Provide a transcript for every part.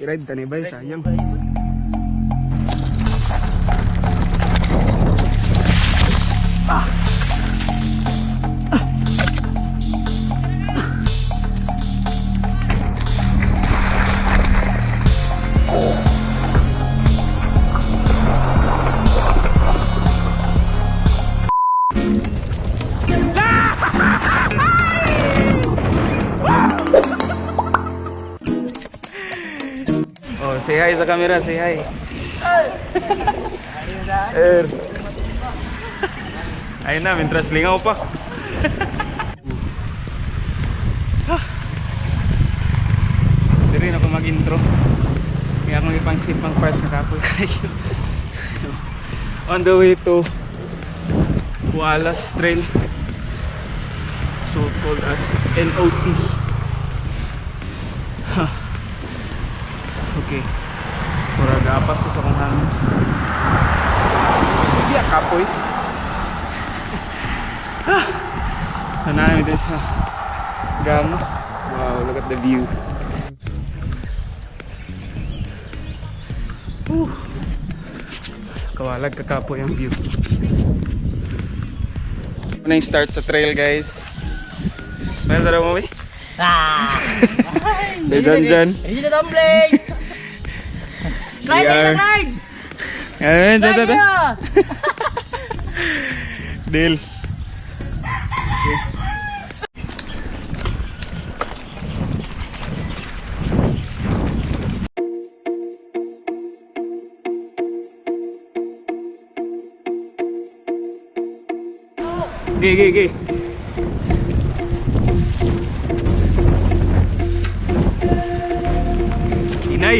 I-ride tani bay, sayang. Oh, say hi sa camera, say hi. Er. Ayun na, mintras lingaw pa. Diri na ako mag-intro. Kaya akong ipang-skip ang part na kapoy kayo. On the way to Kualas Trail. So called as NOT. Ha. Okay. Murag apas ko sa akong hangin. Hindi ah, kapoy. Ah. Nanami din sa gama. Wow, look at the view. Whew. Kawalag kakapoy ang view. Ano yung start sa trail, guys? Smile sa mo, eh. Ah! Si John John. Hindi na tumbling! We Ride are- na ride! Ayun, Ride dyan, dyan. na! Deal. Okay, okay, okay. Inay.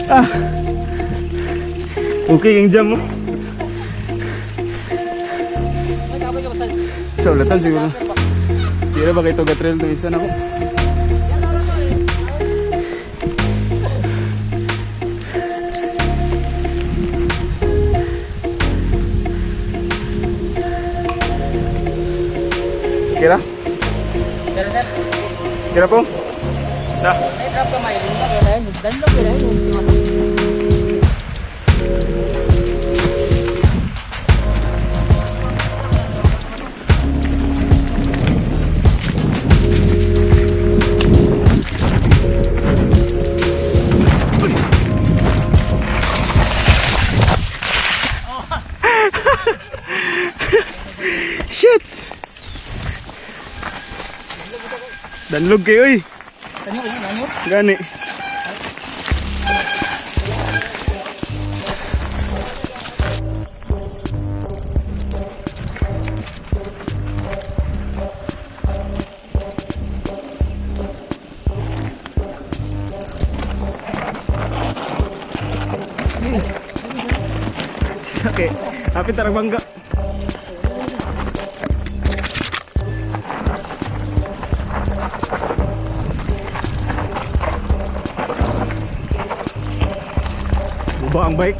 Ah. Okay yung jam mo. Sa ulatan siguro. Tira ba kayo trail ng isa na ako? Kira? Pero sir, Kira po? Da. may drop ka may. Danlog ka na Shit! Danlog kayo eh. Tanyo, tanyo, tanyo. Gani. Okay, happy tarang bangga. Buba ang bike.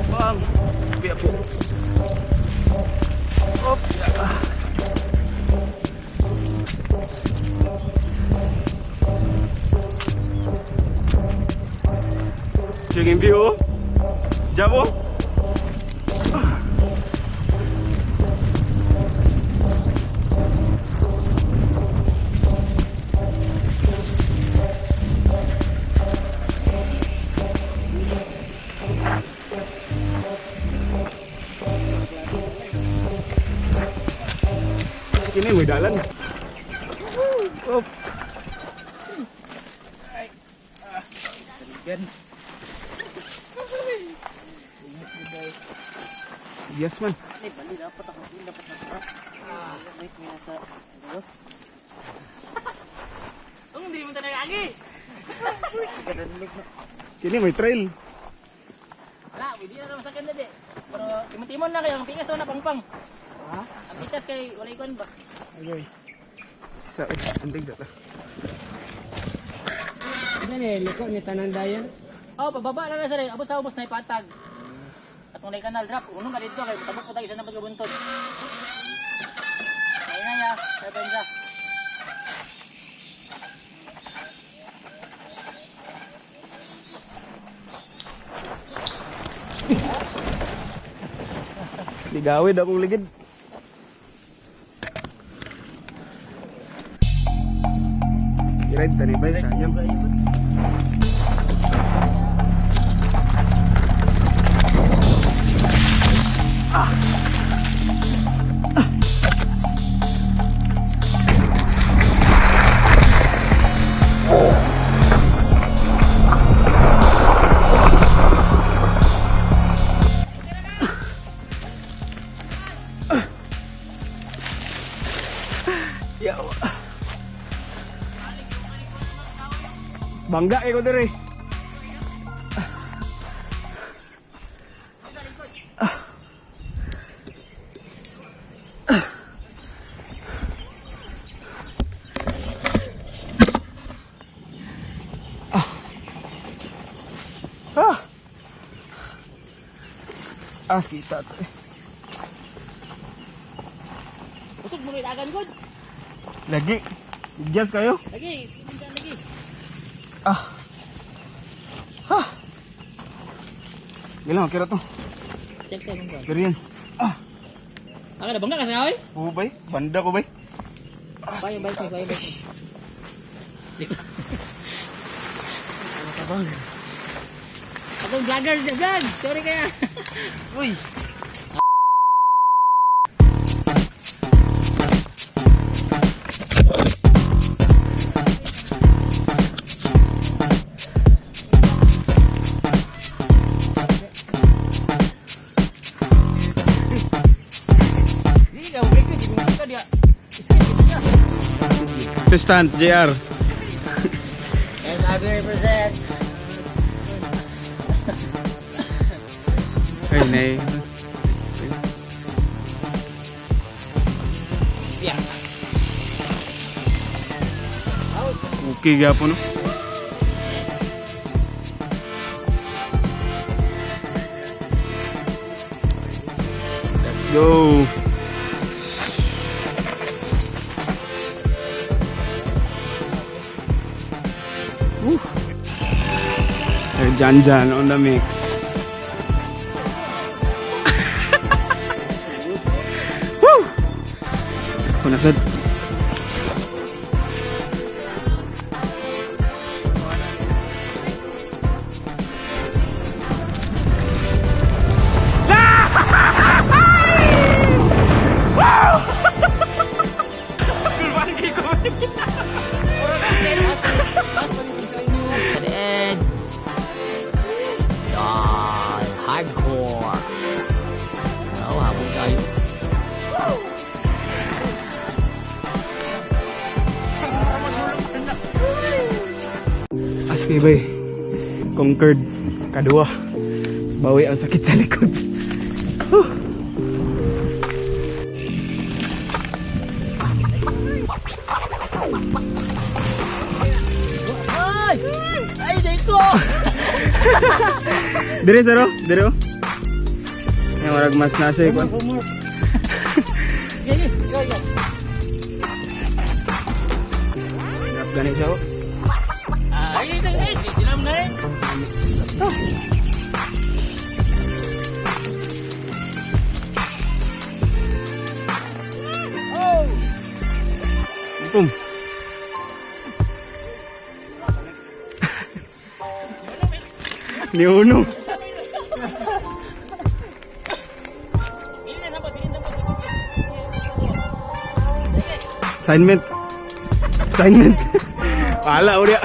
Bang. Biya po. Op. Ah. Sige view. Oh. Jabo. Kini may dalan. Op. Gan. Yes man. Ay, bali dapat ako. Hindi dapat na straps. Ah, wait, may nasa gawas. Ang hindi mo talaga agi. Ganun na. Kini may trail. Wala, hindi na naman sa akin na di. Pero timon-timon na kayo, ang pikas wala pangpang. Ha? Ang pikas kay wala ikon ba? Ayoy. Sa andig data. Asa ni liko ni tanan dayon? Oh, pababa na lang sir. Abot sa ubos na ipatag. Atong lay kanal drop. Unong ka dito kay tabok ko tayo isa na pagkabuntod. Ay na ya, sa benza. Ligawid akong ligid. I-ride tani ba? Sayang. Yawa. Bangga eh ko dire. Ah. Ah, kita to eh. Usog mo rin agan good. Lagi. Adjust kayo. Lagi, minsan lagi. Ah. Ah. Gilang, kira to. Check sa mong. Experience. Ah. Aka na bangga ka sa oy? Oo, bay. Banda ko, bay. Ah, Bay, bay, bay, bay. Tabang. Atong vlogger sa vlog. Sorry kaya. Uy. Hindi ka break di mo ka dia. Isin kita siya. Assistant, JR. Yes, I will represent. Ay, nay. Yeah. Okay, gapo no? Let's go. Woo. Hey, Jan Jan on the mix. Woo! Kunasad. Ed. Ah, hardcore. Oh, habol tayo. Aski bay. Conquered. Kadua. Bawi ang sakit sa likod. Huh. Ay! Ay, dahil ko! Dire sir oh. Dire oh. Ay, marag mas na siya eh. Gini, go, go. Hirap gani siya oh. Ay, ay, ay, sila mo na rin. Boom. Ni uno. Bilin na sampot, bilin sampot. Assignment. Assignment. Pala udah.